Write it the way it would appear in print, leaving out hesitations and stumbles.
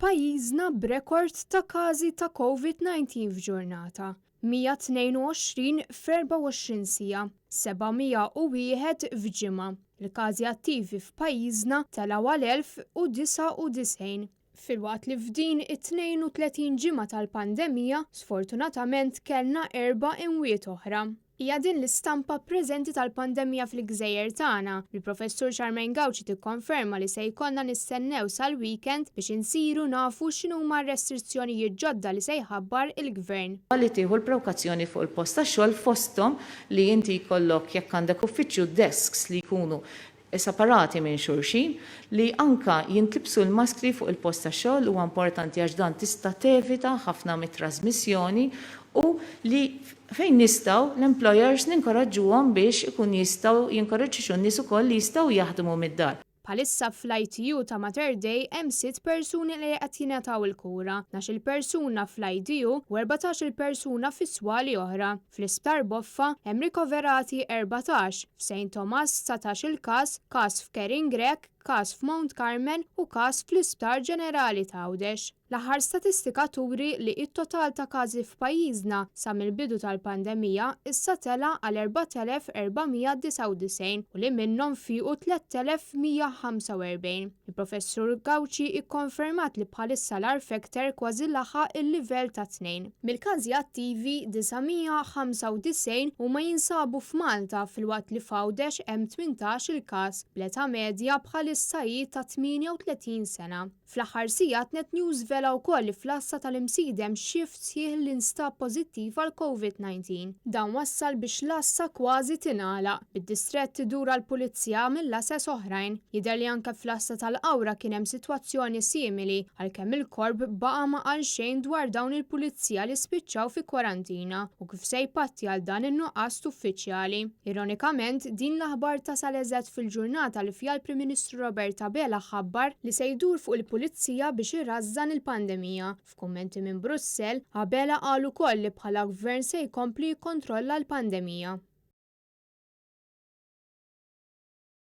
f'pajjiżna b'rekord ta' każi ta' Covid-19 f'ġurnata, 122 f'24 siegħa, 701 f'ġimgħa. Il-każi attivi f'pajjiżna telgħu għal 1,099. Filwaqt li f'din it-32 ġimgħa tal-pandemija, sfortunatament kellna erba' imwiet oħra. Hija din l-istampa preżenti tal-pandemija fil-gżejjer tagħna, bil-Professur Charmaine Gauci tikkonferma li se jkollna nistennew sal-weekend biex insiru nafu x'inhuma r-restrizzjonijiet ġodda li se jħabbar il-Gvern. Li tieħu l-prewkazzjoni fuq il-post tax-xogħol fosthom li inti jkollok jekk għandek uffiċċju desks li jkunu separati minn xulxin, li anke jintlibsu l-maskri fuq il-post tax-xogħol huwa importanti għax dan tista' tevita ħafna mit-trażmissjoni u li fejn nistgħu l-employers ninkoraġġuhom biex ikun jistgħu jinkoraġġixxu n-nies ukoll li jistgħu jaħdmu mid-dar. Bħalissa fl-ITU ta' Mater Dei hemm sitt persuni li qed jingħataw il-kura, 12-il persuna fl-IDU u 14-il persuna fi swali oħra. Fl-Isptar Boffa hemm rikoverati 14, f'Saint Thomas 19-il każ, każ f'Kering Grech, każ f'Mount Carmel u każ fl-Isptar Ġenerali t'Għawdex. L-aħħar statistika turi li t-total ta' każi f'pajjiżna sa mill-bidu tal-pandemija issa tela' għal 4,499 u li minnhom fiequ 3,145. Il-Professur Gauci ikkonfermat li bħalissa l-R factor kważi laħaq il-livell ta' tnejn. Mill-każi attivi, 995 huma jinsabu f'Malta filwaqt li f'Għawdex hemm 18-il każ, bl-età medja bħalissa hi ta' 38 sena. Fl-aħħar sigħat Net News żvela wkoll li fl-għassa tal-Imsida hemm xift sħiħ li nstab pożittiv għall-Covid 19. Dan wassal biex l-għassa kważi tingħalaq, bid-distrett idur għall-pulizija mill-għases oħrajn. Jidher li anke fl-għassa tal-Qawra kien hemm sitwazzjoni simili, għalkemm il-Korp baqa' ma qal xejn dwar dawn il-pulizija li spiċċaw fi kwarantina u kif se jpatti għal dan in-nuqqas t'uffiċjali. Ironikament, din l-aħbar tasal eżatt fil-ġurnata li fiha l-Prim Ministru Robert Abela ħabbar li se jdur fuq il-pulizija biex irażżan il-pandemija. F'kummenti minn Brussell, Abela qal ukoll li bħala Gvern se jkompli jikkontrolla l-pandemija.